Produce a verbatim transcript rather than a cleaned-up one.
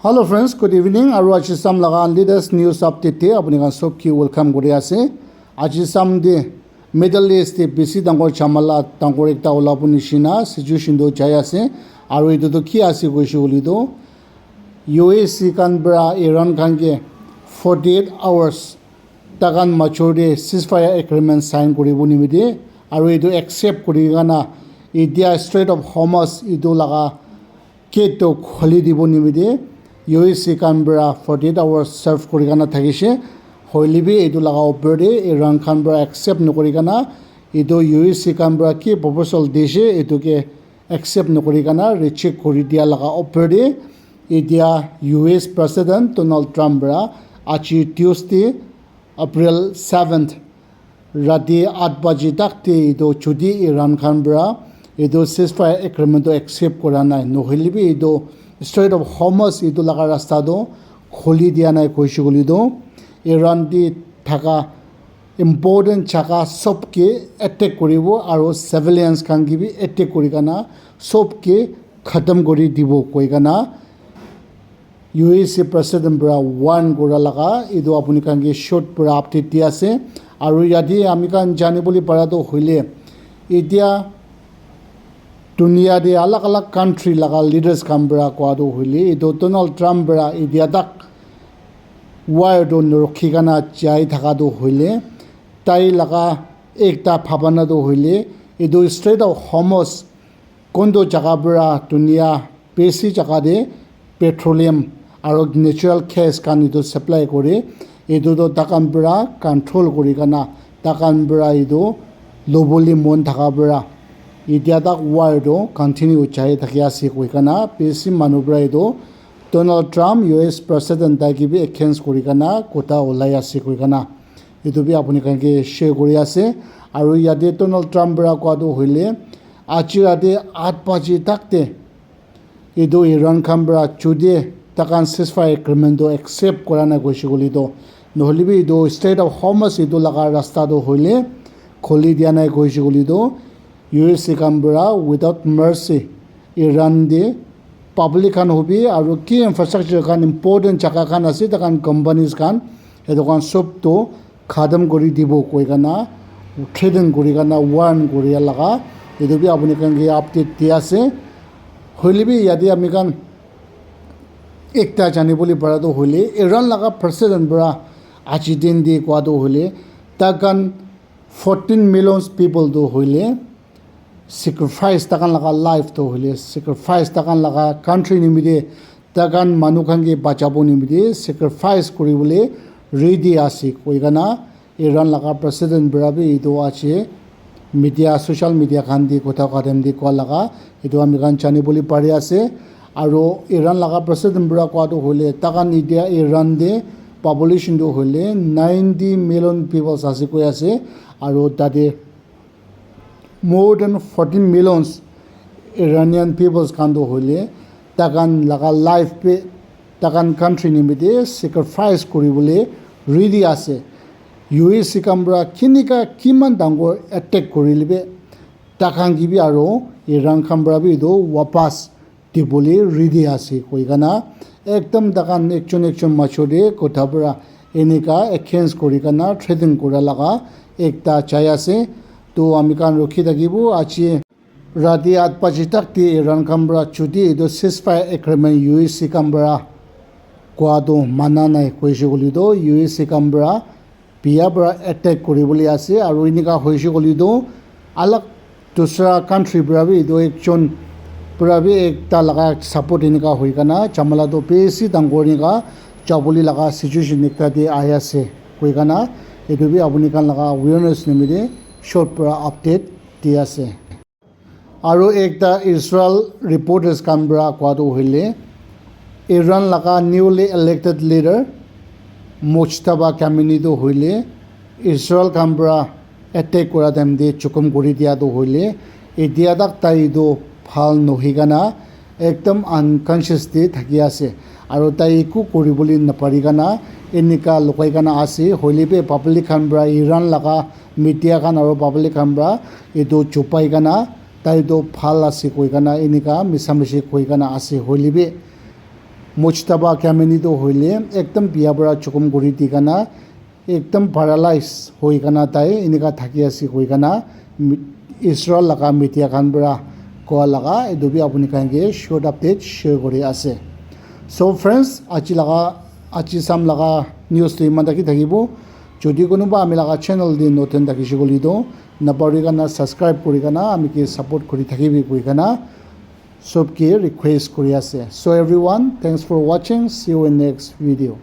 Hello friends, good evening. Aru aji sam laga latest news update te apni khan sob ki welcome kuri ase. Aji sam de Middle East te bisi dangor jhamala dangor ekta ulabo nishina situation tu jai ase. Aru etu tu ki ase koishe koile tu U S khan para Iran khan ke forty-eight hours takan major de ceasefire agreement sign kuribo nimite aru etu accept kuri kana etia Strait of Hormuz etu laga gate to khuli dibo nimite U S khan para forty-eight hours serve kuri kana thakishe. Hoile bi etu laga upor de Iran khan para accept nokuri kana etu U S khan para ki proposal dishe etu ke accept nokuri kana reject kuri dia laga upor de etia U S President Donald Trump para aji Tuesday April seventh rati eight baji tak te etu jodi Iran khan para etu ceasefire agreement to accept kura nai nohoile bi etu Strait of Hormuz etu laga rasta to khuli dia nai koishe koile to Iran te thaka important jaga sob ke attack kuribo aru civilians khan ke bi attack kuri kana sob ke khatam kuri dibo koi kana U S president para warn kura laga etu apni khan ke short para update di ase. Aru yate ami khan jani bole para to hoile etia dunia de alag alag country laga leaders khan para koa to hoile etu Donald Trump para etia tak war to norokhi kana jai thaka to hoile tai laga ekta bhabana to hoile etu Strait of Hormuz kondo jaga para dunia besi jaga de petroleum aru natural gas khan etu supply kore etu to takhan para control kuri kana takhan para etu lobole mon thaka para etia tak war to continue jai thaki ase koi kana besi manu para etu Donald Trump U S president tai ke bi against kuri kana kotha ulai ase koi kana etu bi apni khan ke share kuri ase aru yate Donald Trump para koa to hoile aji rati eight baji tak te etu Iran khan para jodi takhan ceasefire agreement to accept kura nai koishe koile to nohoile bi etu Strait of Hormuz etu laga rasta to hoile khuli dia nai koishe koile to U S khan para without mercy Iran de public khan hobi aru ki infrastructure khan important jaga khan ase takhan companies khan etu khan sob to khatam kuri dibo koi kana threaten kuri kana warn kuri laga etu bi apni khan ke update di ase hoile bi yate ami khan ekta jani bole para to hoile Iran laga president para aji din de koa to hoile takhan fourteen millions people to hoile sacrifice takhan laga life to hoile sacrifice takhan laga country nimite takhan manu khan ke bachabo nimite sacrifice kuri bole ready ase koi kana Iran laga president para bi etu aji media social media khan de kotha khatam de koa laga etu ami khan jani bole pari ase aru Iran laga president para koa to hoile takhan etia Iran de population to hoile ninety million peoples ase koi ase aru tate more than fourteen millions Iranian peoples khan to hoile takhan laga life pe takhan country nimite sacrifice kuri bole ready ase U S khan para kinika kiman dangor attack kuri le bi takhan ke bi aru Iran khan para bi etu wapas dibole ready ase koi kana ekdam takhan ekjon ekjon major de kotha para enika against kuri kana threaten kura laga ekta jai ase to ami khan rukhi thakibo aji rati eight baji tak te Iran khan para jodi etu ceasefire agreement U S khan para koa to mana nai koishe koile to U S khan para bia para attack kuri bole ase aru enika hoishe koile to alag dusra country para bi etu ekjon para bi ekta laga support enika hoi kana jhamala to besi dangor enika jabole laga situation ekta te ahi ase koi kana etu bi apni khan laga awareness nimite short para update di ase. Aru ekta Israel reporters khan para koa to hoile Iran laga newly elected leader Mojtaba Khamenei to hoile Israel khan para attack kura time te chukum kuri dia to hoile etia tak tai to bhal nohoi kana ekdam unconscious te thaki ase aru tai eku kuri bole napari kana enika lukai kana ase hoile bi public khan para Iran laga media khan aru public khan para etu chupai kana tai to bhal ase koi kana enika misa mishi koi kana ase hoile bi Mujtaba Khamenei tu hoile ekdam bia para chukum kuri di kana ekdam paralyze hoi kana tai enika thaki ase koi kana mi- Israel laga media khan para koa laga etu bi apuni khan ke short update share kuri ase. So friends, aji laga aji sam laga news tu iman taki thakibo. Jodi kunuba ami laga channel de notun thakishe koile tu napahori kana subscribe kuri kana ami ke support kuri thakibi koi kana sob ke request kuri ase. So everyone, thanks for watching. See you in next video.